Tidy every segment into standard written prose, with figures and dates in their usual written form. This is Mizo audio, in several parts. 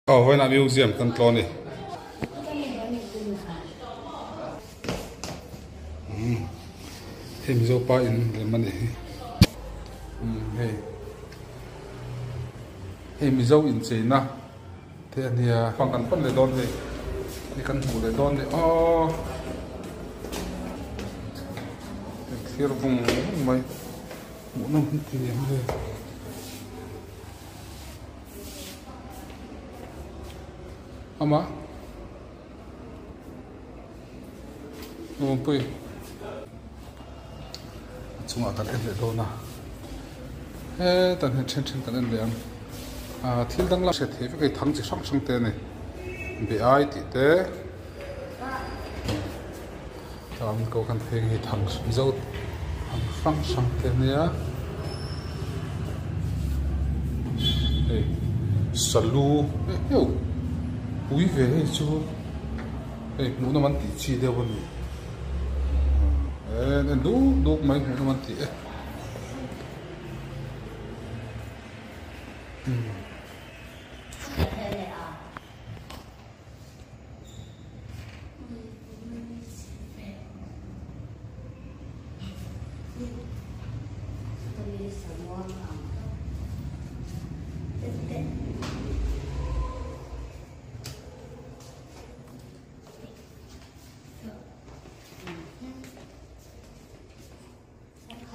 Aw vawiinah museum kan tlawn ni. Umm hei Mizo pa in lem a nih hi. Umm hei hei Mizo incheina te a nia. Pang kan pan leh dawn hei hei kan hmuh leh dawn ni aw kan thlir vung vung mai hmuhnawm hi ti em le. Ama Awmpui a chungah kan en leh dawn a hetah hian then then kan en leh ang ah thil dang lam hriat theih vek a ni thang chi hrang hrang te a ni be ai tih te tah an ko khan pheng hi thang mizo thang hrang hrang te ania hei salu heu pui ve hei chu hei hmuhnawm an tih chi deuh a ni en en duk duk mai hmuhnawm an tih e.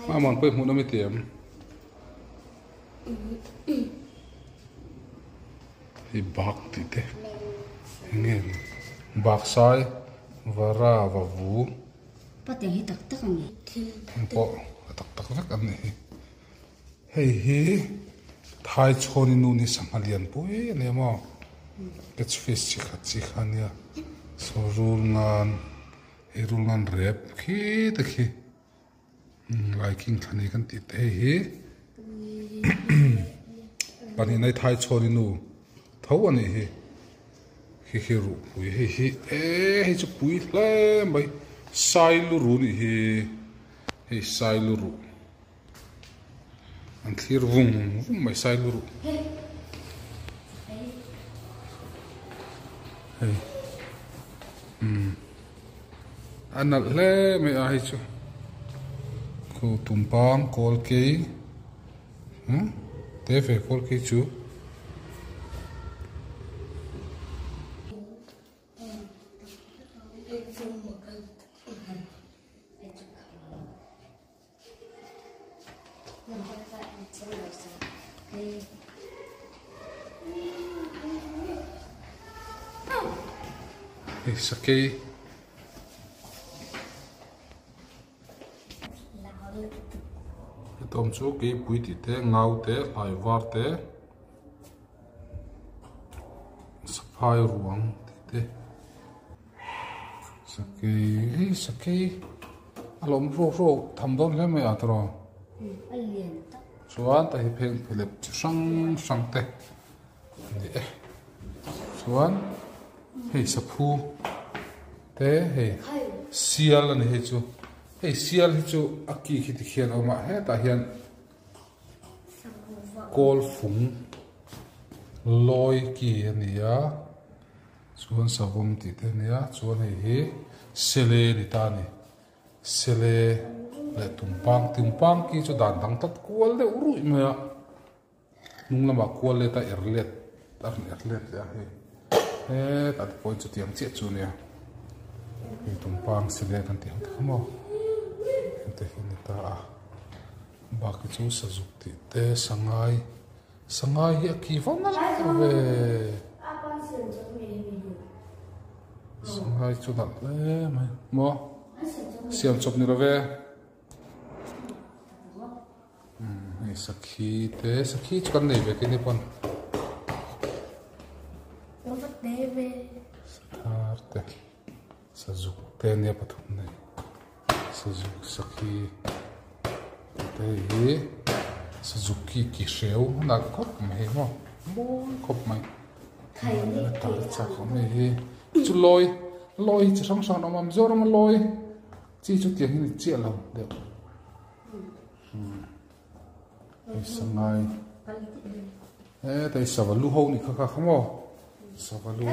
Hma man pawh i hmuh nawm i ti em? Hei bak tih te eng nge ni bak sai vara va vu Pateng hi tak tak a ni. Heng pawh a tak tak vek an nih hi. Hei hi Thai chhawni nu ni sangha lian pui a nia maw catch fish chi khat chi kha a nia saw rul ngan hei rul ngan rep khi te khi. Laiking thla nei kan tih te hei hi pahnih nai thai chhuan nu tho a nih hi khi khi ruh pui hei hi eh hei chu pui hle mai sai lu ru nih hi hei sai lu ruh an thlir vung vung mai sai lu ruh hei umm. A nalh hle mai a hei chu khu tumpang kawl kei huh te ve kawl kei chu. Hei sakei hetawm chu keipui tih te ngau te hlai var te saphai ruang tih te. Sakei hei sakei a lawm hruak hruak tham dawn hle mai a tawrh chuan tah hi pheng phelep chi hrang hrang te a ni e chuan hei saphu te hei sial a ni hei chu hei sial hi chu a ki khi tikhian a awm a hetah hian kawl fung lawi ki a ni a. Chuan savawm tih te ania chuan hei hi sele a ni ta a ni sele leh tumpang tumpang ki chu dan dang tlat kual deuh ruih mai a hnung lamah kual let a er let a rawn er let leh a hei hetah te pawhin chutiang chiah chu a nia hei tumpang sele kan tih ang te kha maw hengte hi a ni ta a bak hi chu sazuk tih te sangai. Sangai hi a ki vang nalh ve. Sangai chu nalh hle mai. Maw? Siam chawp ni lo ve. Hei sakhi te, sakhi chu kan nei ve ke ni pawn. Sathar te, sazuk te ania pathum nei. Sazuk sakhi te hi Suzuki ki hreu a nalh khawp mai hei maw mawi khawp mai a tar chak awm hei hi chu lawi lawi hi chi hrang hrang an awm a Mizoram a lawi chi chu tiang hi ni chiah lo deuh hei sangai heta hi sava lu ho ni kha kha kha maw. Sava lu.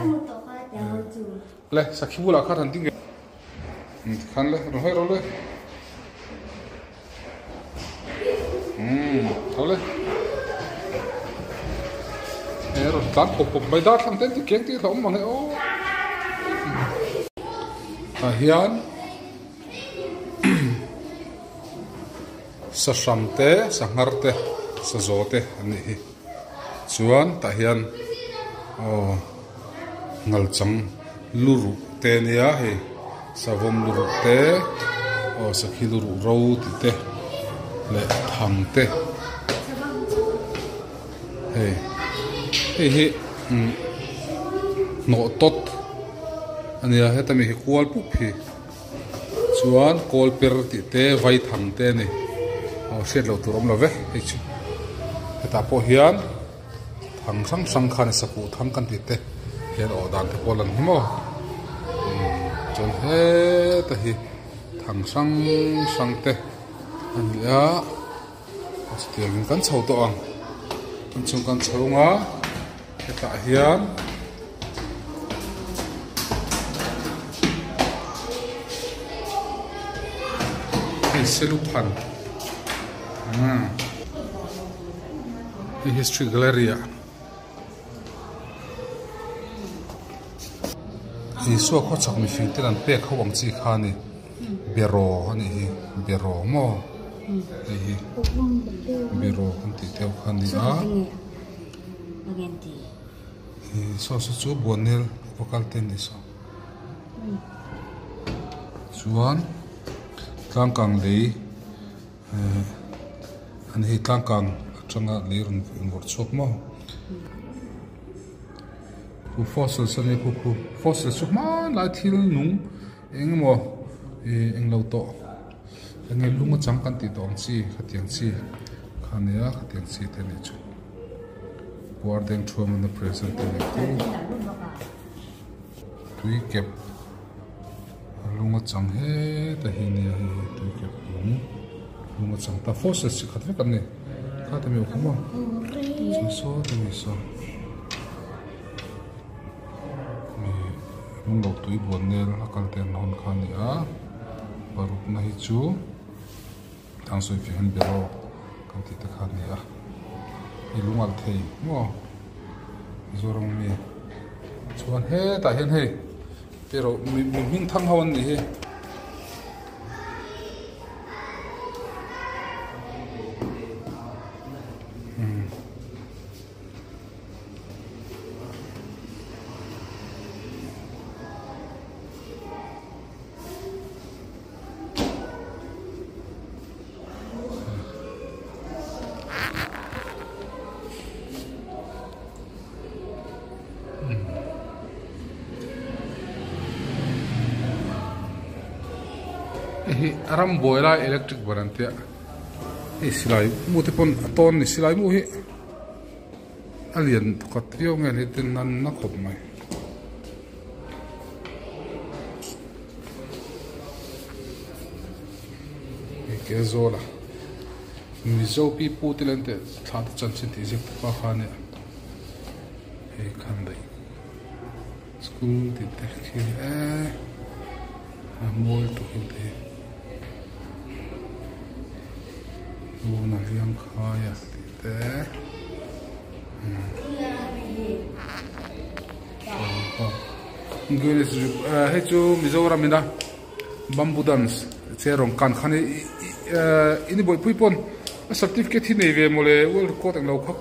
Le sakhi bulah khan han ding tikhan le rawn hawi rawh le. Umm tho le. He rawn tlan pawp pawp mai darthlang te an ti keng tih hlauhawm mang e aw. Tah hian sahram te sanghar te sazaw te an nih hi. Chuan tah hian aw ngalchang lu ruh te ania hei savawm lu ruh te aw sakhi lu ruh ro tih te leh thang te hei hei hi umm hnawh tawt ania heta mi hi kual pup hi chuan kawl per tih te vai thang te a ni aw hriat loh tur a awm lo ve hei chu hetah pawh hian thang hrang hrang khan sakuh thang kan tih te hian awh dan te pawh a lang hi maw umm chuan heta hi thang hrang hrang te a ni a chutiangin kan chho tawh ang inchung kan chho ang a hetah hian. Hei seluphan umm hei history gallery ah Isua khawchhak mifing ten an pek ho ang chi kha a ni beraw a nih hi beraw maw hei hi beraw kan tih te ho kha a ni a. Saw saw chu buannel vocal te ni saw chuan tlangkang lei eh an hei tlangkang atanga lei rawn vawrh chhuak maw khu fossils ania khu khu fossils chu hmanlai thil nung eng emaw ih englo tawh enge lung a chang kan tih tawh ang chi khatiang chi kha ania khatiang chi te nih chu. Puar deng thuam an a present te ni chu tui kep a lung a chang heta hi nia hei hi tui kep lung lung a chang ta fossils chi khat vek an ni kha te mi awm kha maw chu saw te mi saw mi lung lo tui buan nel a kal te an hawn kha a ni a paruk na hi chu. Tang sawi fih han beraw kan tih te kha a ni a, i lung alh thei maw Mizoram ami chuan hetah hian hei beraw mi hming thang ho an nih hi. Hei hi rambuai lai electric ban an tia hei silai mu te pawn a tawn a ni silai mu hi a lian pakhat viau nge ni ten a na khawp mai. Hei ke zawl a Mizo pi pu te leh an teh thla te chanchin tih ziak te pawh kha a nia hei khan daih school tih te khi eee a mawi lutuk in te hi luna riang khai a tih te umm hei chu Mizoram ina. Bamboo dance che rawn kan khan i i ni bawihpui pawn a certificate hi nei ve mawle world record englo kha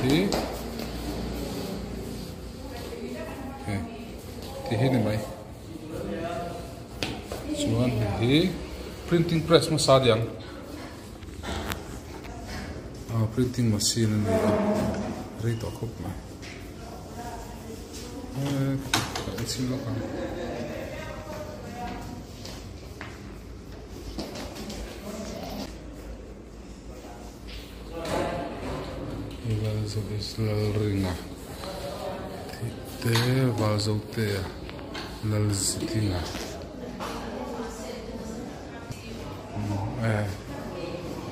Hi hei ti hi ni mai chuan hei hi printing press hmasa a niang ah printing machine a ni a rei tawh khawp mai eh ka en chhin lawk ang. Lalringa tih te Valzotea Lalzidinga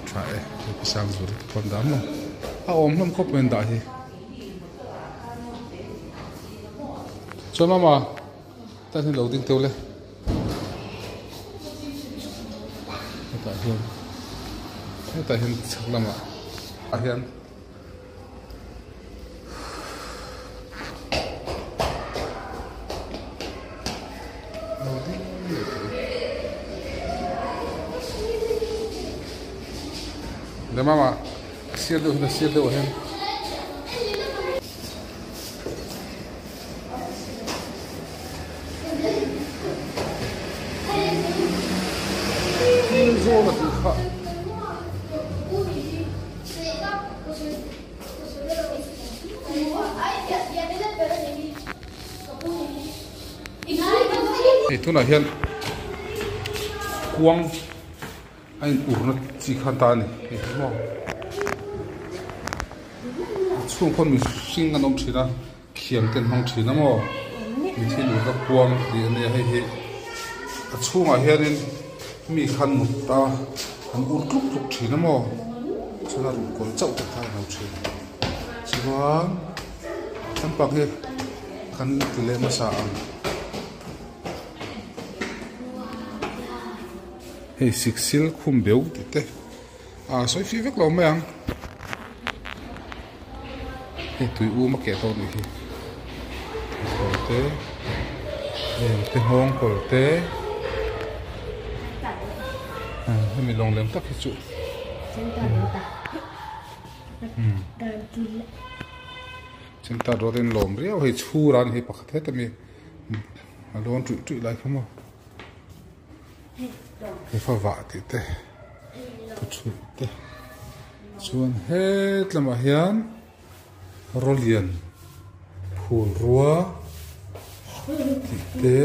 tha e Sangzur te pawh an dah maw a awm hlawm khawp mai an dah hi chuan mama tan hi lo ding teuh le hetah hian hetah hian chhak lamah ah hian. Le mama sir deuh hian sir deuh hian thil zawn a tih kha. Hei tunah hian kuang a in urna chi kha ta a ni hei hi maw a chhung khawn mihring an awm thin a khiang te an hmang thin a maw mitthi in urna kuang tih a nia hei hi a chhungah hianin mi khan mut a an ur tluk tluk thin a maw chuan a ruhkawl chauh te kha a lo thin chuan lampang hi kan ti leh hmasa ang hei siksil khum beuh tih te ah sawi fih vek lo mai ang hei tui um a keh tawh a nih hi kawr te heng te nghawng kawr te hemi lawng lem tak hi chu chentar rawt in lawm riau hei chhur a ni hei pakhat het ami a lawn tuih tuih lai kha maw. He fa vah tih te thuchhuih te chuan het lamah hian rawlian phul rua tih te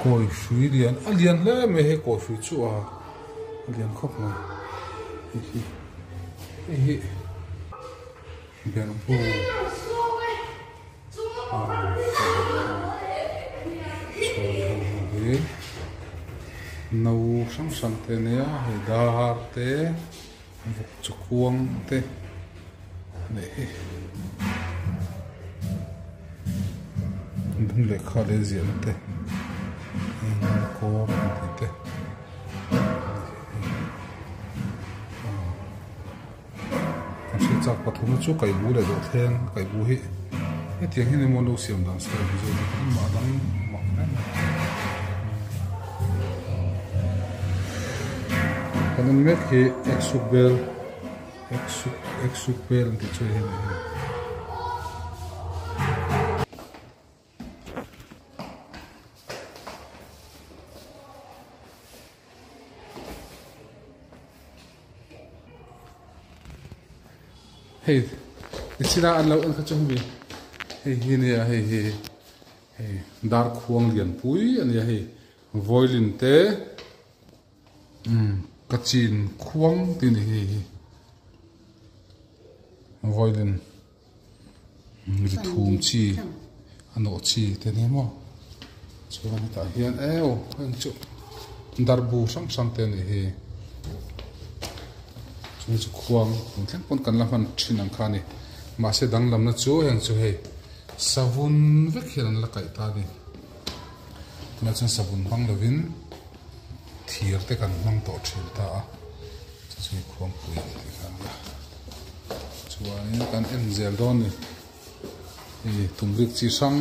kawi hrui lian a lian hle mai hei kawi hrui chu a lian khawp mai hei hi hei hi berhbu. No hrang hrang te ania hei dar te vawk chaw kuang te leh hei bung lehkha leh ziahna te heng kawr ang tih te. Kan hriat chak pathum chu kaihbu leh dawhthleng kaihbu hi hetiang hian emaw lo siam dan style mizo te khan mah dang mak hle mai. Kan en mek hi ek suk bel ek suk ek suk bel an tih chu hei hi a ni. Hei nichina an lo en kha chu hemi hei hi nia hei hi hei dar khuang lian pui a nia hei violin te umm kachin khuang tih a ni hei hi violin. Ri thum chi a nawh chi te nia maw chuan hetah hian eo heng chu darbu hrang hrang te a nih hi chung chu khuang tun thleng pawn kan la hman thin ang kha a ni mahse danglamna chu heng chu hei savun vek hian an la kaih ta a ni tunah chuan savun hmang lovin thir te kan hmang tawh thin ta a chu chu khuangpui tih kha a ni a. Chuanin kan en zel dawn ni hei tumrik chi hrang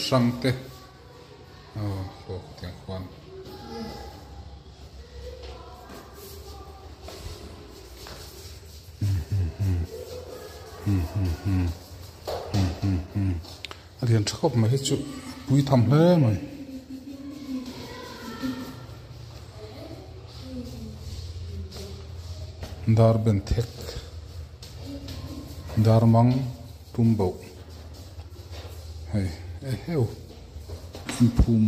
hrang te aw pawh khutiang khuan a lian tha khawp mai hi chu pui tham hle mai. Dar ben thek dar mang tum boh hei eheu inphum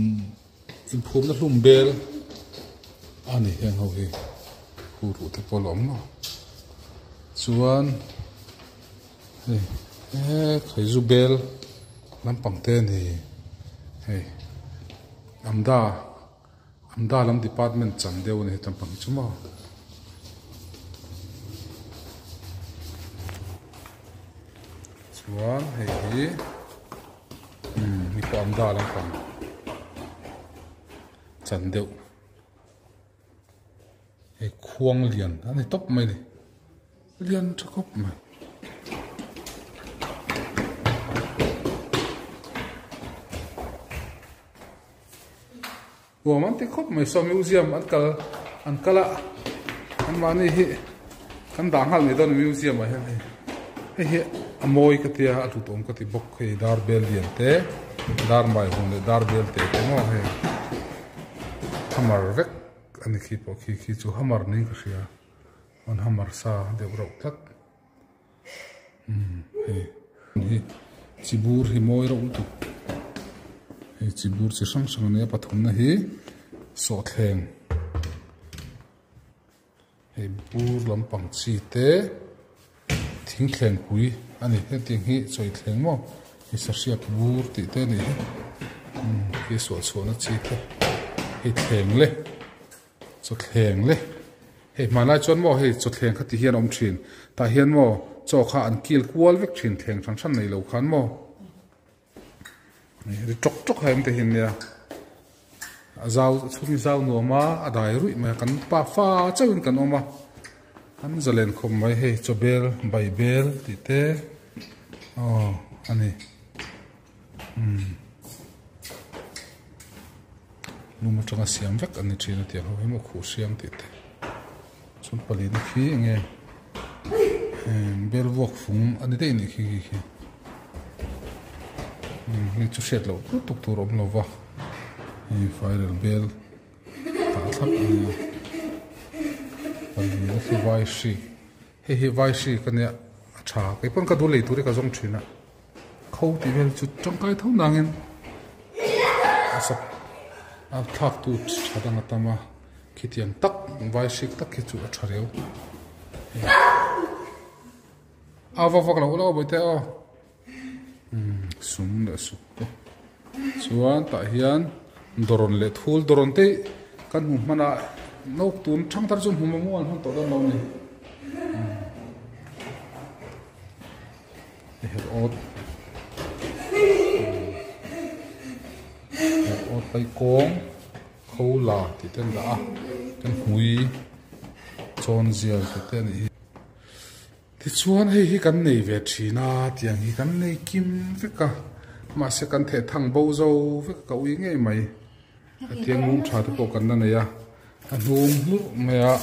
inphumna hlum bel a ni heng ho hi hu ruh te pawh a la awm lo. Chuan hei he khaizu bel lampang te a ni hei amda amda lam department chan deuh a ni heti lampang hi chu maw. Chuan hei hi umm hei pawh amda lampang chan deuh. Hei khuang lian a ni tawp mai ni lian tha khawp mai. Nuam an ti khawp mai saw museum an kal an kal a an mahni hi kan dah nghal mai dawn a museum ah hian hei hei hi a mawi ka tia a hlut awm ka ti bawk hei dar bel lian te dar mai hmun leh dar bel te te maw hei hammer vek. A ni khi pawh khi khi chu hammer niin ka hria an hammer sa deuh reuh tlat umm hei hi chi bur hi mawi reuh lutuk hei chi bur chi hrang hrang a nia pathumna hi sawhthleng hei bur lampang chi te thingthleng pui a ni hetiang hi chawithleng maw hei sahriak bur tih te a nih hi umm khi suah chhuahna chi te hei thleng le chawthleng le hei hmanlai chuan maw hei chawthleng kha ti hian a awm thin tah hian maw chaw kha an kil kual vek thin thleng hran hran nei lo khan maw. Ri tawk tawk hai te hian nia a zau chhung hi zau nuam a a dai ruih mai a kan pa fa chauh in kan awm a an zalen khawp mai hei chaw bel bai bel tih te aw a ni umm lum atanga siam vek a ni thin a tiang ho hi maw khuh hriam tih te chuan pali na khi enge bel vuak fung a ni daih a nih khi khi khi hei chu hriat loh tut tuk tur a awm lo va hei viral bel tah thlap a nia pali na khi vai hri hei hi vai hri ka nia a tha kei pawn ka duh lei tur hi ka zawng thin a kho tih vel chu tangkai tho nangin a sap a thlak tu tha dang a tam a khitiang tak vai hrik tak khi chu a tha reu a vak vak lo ula bawihte aw umm sum leh suk te chuan tah hian dawrawn leh thul dawrawn te kan hmu hman a naupang tun thangthar chu hmu maw an hman tawh dawn lo a ni. Her awt her awt pai kawng kho la tih te an dah a kan hmui chawn zial tih te a nih hi tichuan hei hi kan nei ve thin a tiang hi kan nei kim vek a mahse kan theh thang bo zo vek a ka ui ngei mai a tiang lung tha te pawh kan la nei a a hnung hlurh mai a.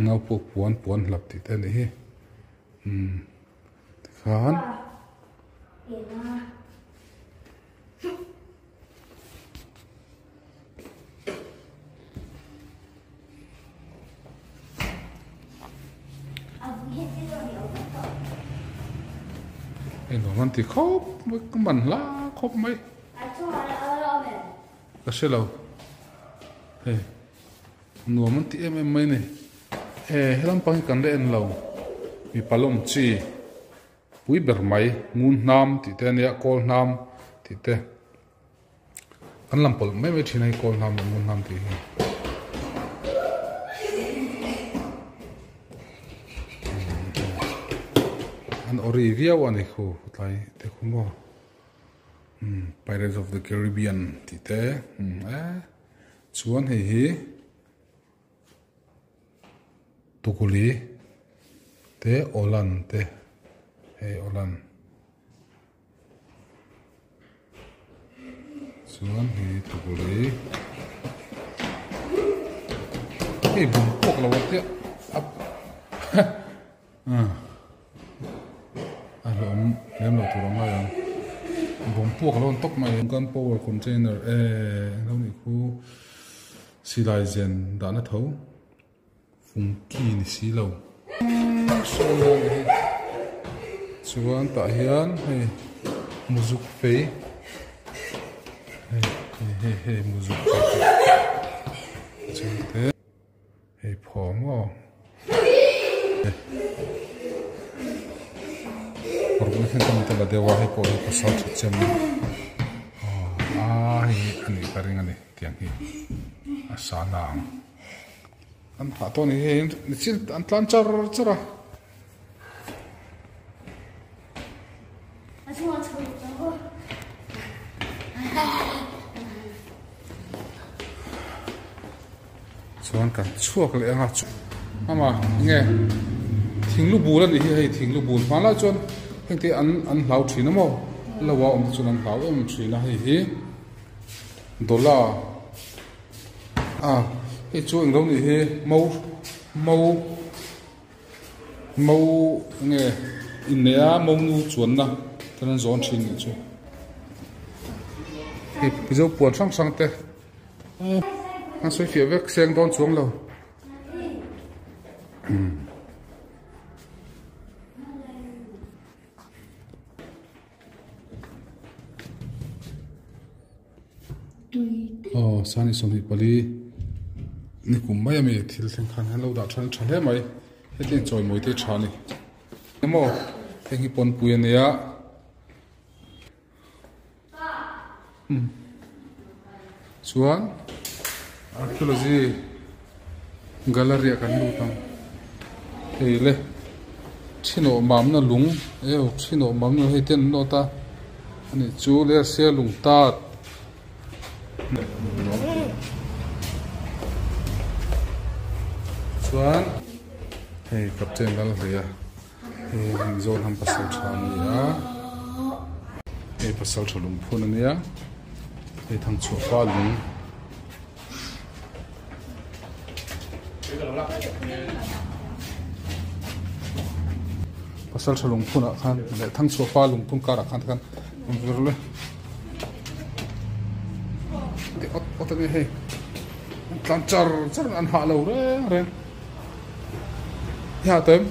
Nau pawh puan puan hlap tih te a nih hi umm tikhan hei nuam an ti khawp mai ka man hla khawp mai ka hre lo hei. Nuam an ti em em mai a ni. E he lampang hi kan la en lo. Mipa lawm chi pui ber mai ngun hnam tih te a nia kawl hnam tih te kan lam pawlh mai mai thin a hei kawl hnam leh ngun hnam tih hi. An awri viau a ni khu tlai te khu maw Pirates of the Caribbean tih te e. Chuan hei hi tukuli te awlan te hei awlan chuan hei tukuli hei bum pawk lo a chiah a a hlawm lem loh tur a ngai ang bawm puak alo ni tawp mai gun power container eh englo nih khu silai zen dahna tho fung ki ni si lo chuan tah hian hei muzuk fei hei hei hei muzuk fei te. Hei phaw maw? la deuh a hei pawh hi pasal tha chem aw a hei hi a nih ka ring a ni tiang hi a sana ang an phah tawh a ni hei nichin an tlan char char a. Chuan kan chhuak leh anga chu ama enge thing lu bul a nih hi hei thing lu bul hmanlai chuan heng te an an hlau thin a maw lo a awm te chuan an hlau em thin a hei hi dollar a hei chu englo nih hi mo mo. Mo nge inneih a mo nu chuanna ten an zawn thin nih chu hei mizo puan hrang hrang te an sawi fiah vek seng dawn chuang lo Aw sani 24 ni kum mai ami thil thleng khan hian lo dah tha tha hle mai hetiang chawimawi te tha ani emaw heng hi pawnpui ania umm chuan archaeology gallery ah kan lut ang hei le thinawh mamna lung eo thinawh mamna hei te an nawt a ani chu lersia lung tat chuan hei captain Lalhleia hei Mizoram pasal tha a ni a hei pasal tha lungphun a nia hei thangchhuah pa lung. Pasal tha lungphun ah khan leh thangchhuah pa lungphun karah khan tikhan an vir le ti awt awt a nia hei an tlan char char an hah lo reng reng i hah tawh em?